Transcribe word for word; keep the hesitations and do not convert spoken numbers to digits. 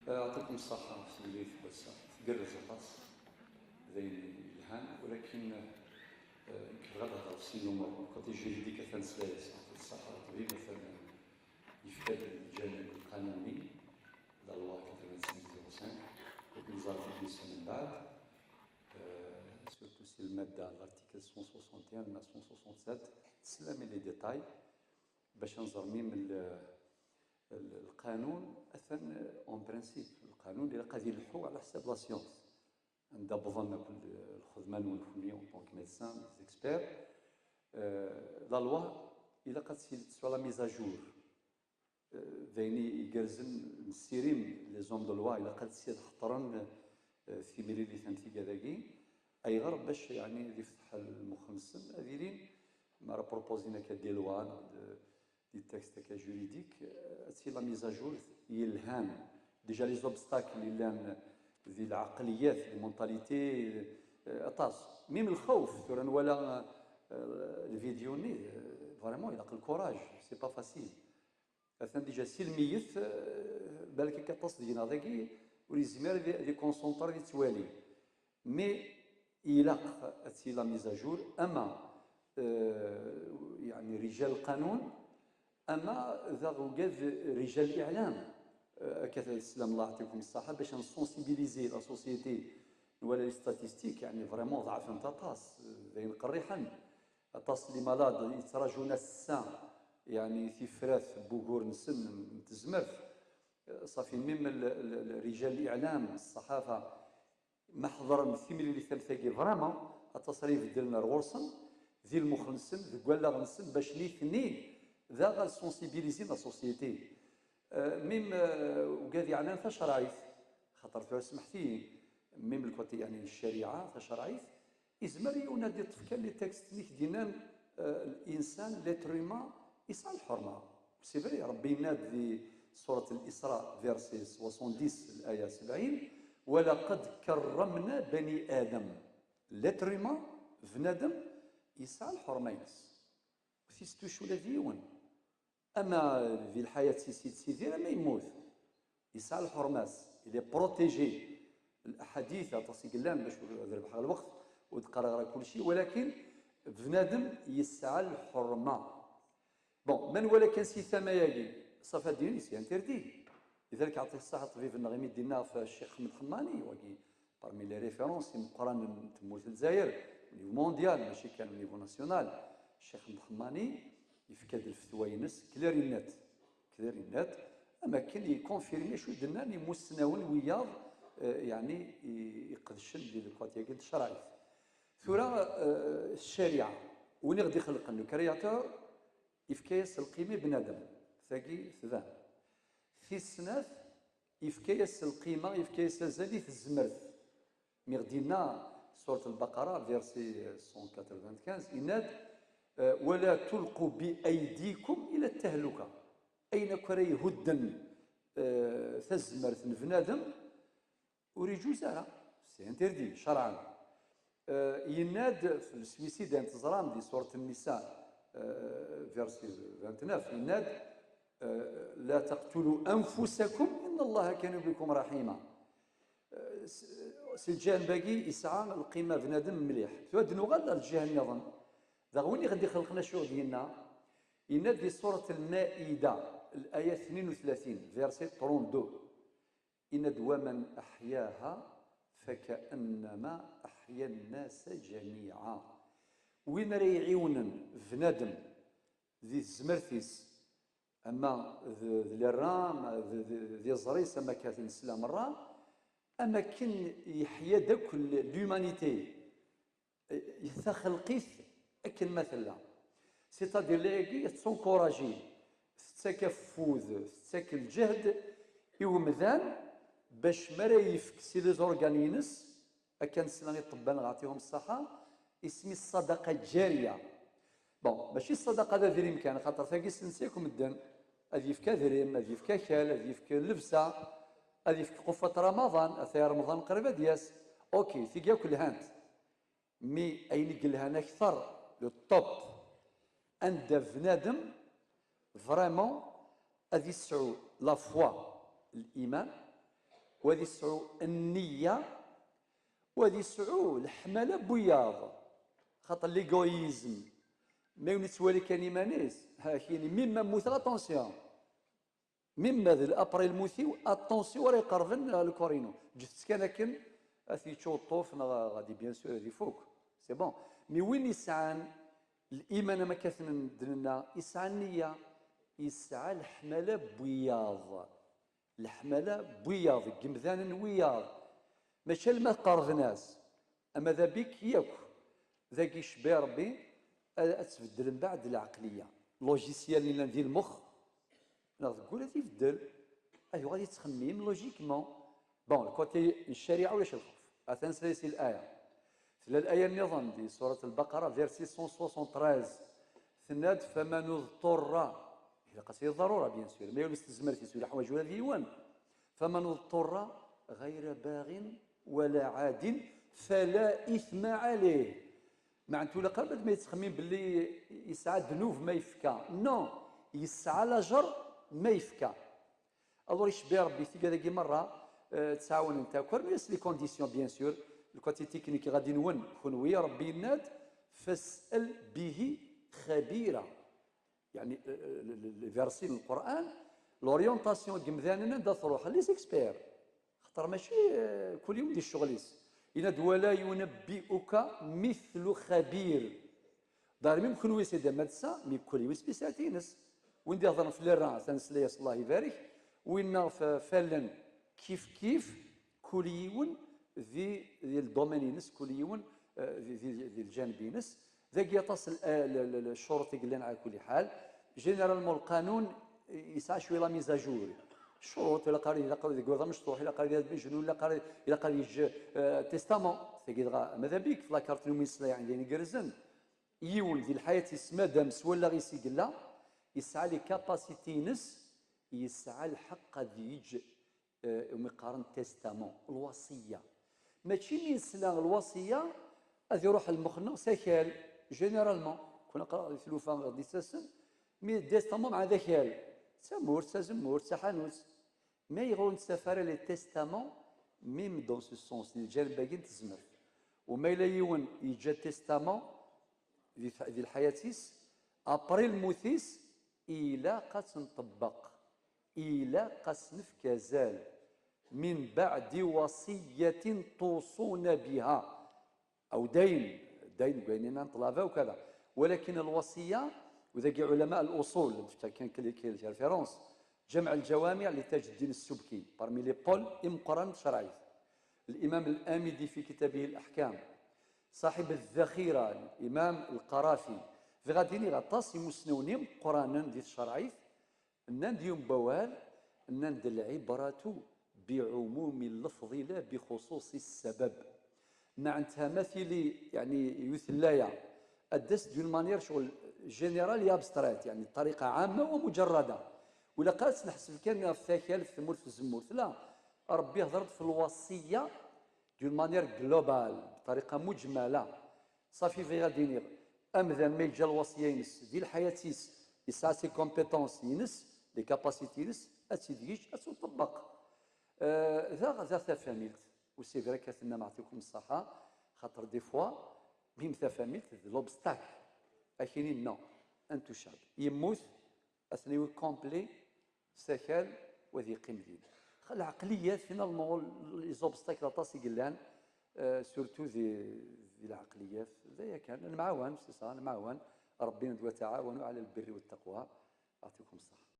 Yeɛṭikum ṣṣeḥḥa, ɣef temlilit n wass-a tgerrez aṭas, d ayen yelhan, walakin, eh, nekk bɣiɣ ad hedreɣ ɣef sin lumuṛ. Côté juridique, atan s la yeɛṭi ṣṣeḥḥa ṭṭbib, atan yefka-d lǧanib lqanuni, la loi quatre-vingt-cinq zéro cinq, ur neẓra tiddisin mbeɛd, eh, surtout si lmadda, l'article cent soixante et un neuf cent soixante-sept, teslam i les détails, bac ad nẓer mim l-, l-, lqanun atan en principe, lqanun ilaq ad ileḥḥu ɛla ḥsab la science. Anda wwḍen akk lxedma-nwen kenwi en tant que médecin, des experts, euh, la loi ilaq ad tt-, sur la mise à jour. Euh, d ayen igerrzen, nessirim les hommes de loi, ilaq ad tt-id-ḥeṭren, euh, timlilit am tigad-agi. Ayɣer? Bac, yeɛni, ad ifteḥ lmux-nsen, ad ilin, mi ara proposin akka des lois, neɣ d-, des textes akka juridiques, euh, ad tili la mise à jour yelhan. Déjà les obstacles yellan di lɛeqliyat, les mentalités, euh, aṭas. Même lxawf, tura nwala, euh, lvidyu-nni, euh, vraiment, ilaq le courage, c'est pas facile. Atan déjà si lmeyyet, euh, balak akka aṭas deg-neɣ dagi, ur yezmir ad, ad ikonsenṭri, ad yettwali. Mais ilaq ad tili la mise à jour, ama, euh, yeɛni rijal lqanun, ama daɣ ugad rijal liɛlam, euh, akka teslam, Allah yeɛṭikum ṣṣeḥḥa, bac ad nsensibiliser la société. Nwala les statistiques, yeɛni vraiment ḍeɛfent aṭas, euh, d ayen qerriḥen. Aṭas n les malades yettraǧun ass-a, yeɛni tifrat n wugur-nsen n tezmert. Ṣafi, même l-, l-, l-, rijal liɛlam, ṣṣaḥafa, ma ḥeḍren timlilit am tagi, vraiment, aṭas ara ibeddlen ar ɣur-sen, di lmux-nsen, deg wallaɣ-nsen, bac nitni daɣ ad sensibilisin la société. Euh, même, euh, ugad yeɛnan tacerɛit, xaṭer tura, smeḥt-iyi, même le côté, yeɛni, n ccariɛa tacerɛit, izmer yiwen ad iṭṭef kan les textes-nni i k-d-yennan, euh, l'insan, l'être humain, yesɛa lḥerma. C'est vrai, Rebbi yenna-d di surat Al-Isra, verset soixante-dix, l'aya sebɛin, ولقد كرمنا بني آدم. L'être humain, bnadem, yesɛa lḥerma-ines. Ur t-istuc ula d yiwen. Ama di lḥayat-is yettidir, ama yemmut, yesɛa lḥerma-s, il est protégé. L'aḥadit aṭas i yellan, bac ur ad rebḥeɣ lweqt, ur d-qqareɣ ara kulci, walakin bnadem yesɛa lḥerma. Bon, ma nwala kan si tama-agi, ṣafi ad d-yini c'est interdit. Lidalik, yeɛṭi ṣṣeḥḥa ṭṭbib-nneɣ imi d-yenna ɣef Ccix Ḥmed Ḥemmani, wagi parmi les références imeqqranen n tmurt n Lezzayer, au niveau mondial, mačči kan au niveau national. Ccix Ḥmed Ḥemmani yefka-d lfetwa-ines clair et net, clair et net, am akken ikonfirmi acu i d-nnan imussnawen wiyaḍ, eh, yeɛni i-, iqedcen di lkwat-agi n tcerɛit. Tura, eh, ccariɛa, win i ɣ-d-ixelqen, le créateur, yefka-yas lqima i bnadem, tagi tban. Tis snat, yefka-yas lqima, yefka-yas azal i tezmert. Mi ɣ-d-yenna surat Lbaqara, verset cent quatre-vingt-quinze, yenna-d, eh, ولا تلقوا بأيديكم إلى التهلكة. Ayen akk ara ihudden, eh, tazmert n bnadem, ur iǧuz ara, c'est interdit, cerɛan. Eh, yenna-d f le suicide, ayen teẓram di surat Nnisa, eh, verset vingt-neuf, yenna-d, eh, لا تقتلوا أنفسكم إن الله كان بكم رحيما. Eh, s-, si lǧaneb-agi yesɛa lqima bnadem mliḥ. Tura ad nuɣal ar lǧiha nniḍen. Daɣ win i ɣ-d-ixelqen acu i ɣ-d-yenna? Yenna-d di surat Lmaida, l'aya tnin u tlatin, verset trente-deux. Yenna-d: ومن أحياها فكأنما أحيا الناس جميعا. Win ara iɛiwnen bnadem di tezmert-is, ama d, d lirra, ama d, d, d iẓri-s, ama akka nesla merra, am akken yeḥya-d akk l-, l'humanité. Taxelqit akken ma tella. C'est-à-dire, l'aya-agi tettunkuṛaji, tettak afud, tettak lǧehd i umdan bac mi ara yefk si les organes-ines, akka nesla i ṭṭebba-nneɣ, yeɛṭihum ṣṣaḥa, isem-is ṣṣadaqa ǧariya. Bon, mačči ṣṣadaqa d adrim kan, xaṭer tagi ssensi akk medden, ad yefk adrim, ad yefk akal, ad yefk llebsa, ad yefk qufat Ramaḍan, ataya Remḍan qrib ad d-yas. Ok, tigi akk lhant. Mi ayen i yelhan akter, le top, anda bnadem vraiment ad yesɛu la foi, liman, u ad yesɛu nniya, u ad yesɛu leḥmala n wiyaḍ. Xaṭer l'égoïsme, ma yiwen yettwali kan iman-is, ha kini, même ma mmuteɣ, attention. Même d après lmut-iw, attention ara iqerben le corps-inu. Ǧǧet-tt kan akken, ad t-yečč uṭṭuf, neɣ ɣadi, bien sûr, ad ifuk. C'est bon. Mais win yesɛan liman, am akka d-nenna, yesɛa nniya, yesɛa leḥmala n wiyaḍ. Leḥmala n wiyaḍ, deg yimdanen n wiyaḍ. Mačči alma qerben-as, ama d abik yakk. Dagi icebbi Rebbi ad, ad tbeddel mbeɛd lɛeqliya. Logiciel-nni yellan di lmux, neɣ deg wul ad ibeddel, ad yuɣal yettxemmim logiquement. Bon, le côté n ccariɛa ulac lxewf. Atan sla si l'aya. Tella l'aya nniḍen di surat al-Baqara, verset cent soixante-treize. Tenna-d: "Faman uḍṭurra." Ilaq-as i ḍarura, bien sûr. Ma yuli s tezmert-is, ur yeḥwaǧ ula d yiwen. "Faman uḍṭurra ɣayra baɣin wala ɛadin fala ithma ɛalayh." Meɛna ur ilaq ara ma yettxemmim belli yesɛa ddnub ma yefka. Non, yesɛa lajer ma yefka. Alors icebbi Rebbi tigad-agi merra, euh, ttɛawanent akk, rnu-yas les conditions, bien sûr, le côté technique ɣadi nwen, kunwi, Rebbi yenna-d: "Fas'al bihi xabira." Yeɛni, euh, le, le, le verset n Lqur'an, l'orientation n yimdanen anda truḥ, les experts. Xaṭer mačči, euh, kul yiwen di ccɣel-is. Yenna-d: "Wala yunabbi'uka mithlu xabir." Dar même kunwi c'est des médecins, mais kul yiwen spécialité-ines. Win d-ihedren f les reins, atan nesla-yas, Allah ibarek. Winna f, f allen, kif kif, kul yiwen di, di le domaine-ines, kul yiwen, euh, di, di, di lǧaneb-ines. Dagi aṭas n, euh, le, le, le, ccuruṭ i yellan, ɛla kulli ḥal. Généralement, lqanun yesɛa cwiya la mise à jour. Ccuruṭ, ilaq ara, ilaq ara deg waḍ amecṭuḥ, ilaq ara deg waḍ amejnun, ilaq ara, ilaq ara yeǧǧ, euh, testament. Tagi dɣa, ama d abik, f la carte n umislaï, d ayen igerrzen. Yiwen di lḥayat-is, madam s wallaɣ-is i yella, yesɛa les capacités-ines, yesɛa lḥeqq ad yeǧǧ, eh, umi qqaren testament, lwasiya. Mačči mi yesla lwasiya, ad iruḥ lmux-nneɣ s akal, généralement. Kuna qqareɣ di tlufa ɣer d-ittasen, mi testament mɛa d akal, d tamurt, d tazemmurt, d taḥanut. Mais ur nettaf ara les testaments, même dans ce sens, di lǧaneb-agi n tezmert. U ma yella yiwen yeǧǧa testament di, di lḥayat-is, après lmut-is, ilaq ad tt-nṭebbeq, ilaq ad s-nefk azal. من بعد وصية توصون بها. Aw dayen, dayen deg wayen-nni n ṭṭlaba u kada. Walakin lwasiya, u dagi ulama al-usul, nefka kan quelques références, Ǧamɛ al-Ǧawamiɛ li Taǧ ad-din as-Subki, parmi les pôles imeqqranen n tcerɛit. L'imam al-Amidi fi kitabih al-Ahkam, ṣaḥib al-Daxira, l'imam al-Qarafi, bɣiɣ ad d-iniɣ aṭas imusnawen imeqqranen di tcerɛit, nnan-d yiwen n wawal, nnan-d: "العبرة بعموم اللفظ لا بخصوص السبب." Meɛna ma tili, yeɛni, yiwet n laya, ad d-tas d'une manière ccɣel générale et abstraite, yeɛni, بطريقة عامة ومجردة. Ur ilaq ara ad tt-neḥseb kan ɣef takal, f tmurt, f tzemmurt. La, Rebbi ihder-d f lwasiya d'une manière globale, بطريقة مجملة. Ṣafi, bɣiɣ ad d-iniɣ, amdan ma yeǧǧa lwasiya-ines di lḥayat-is, yesɛa ses compétences-ines, les capacités-ines, ad tt-id-yeǧǧ, ad tt-iṭebbeq. Euh, daɣ, daɣ tafamilt, u c'est vrai akka tennam, ɛṭikum ṣṣaḥa, xaṭer des fois, même tafamilt d l'obstacle. Akini, non, intouchable. Yemmut, ad ten-yawi complet s akal, u ad yeqqim din. Lɛeqliyat, finalement, les obstacles aṭas i yellan, euh, surtout di, di lɛeqliyat. D aya kan, nemɛawan, c'est ça, nemɛawan. Rebbi yenna-d: "وتعاونوا على البر والتقوى". Ɛṭikum ṣṣaḥa.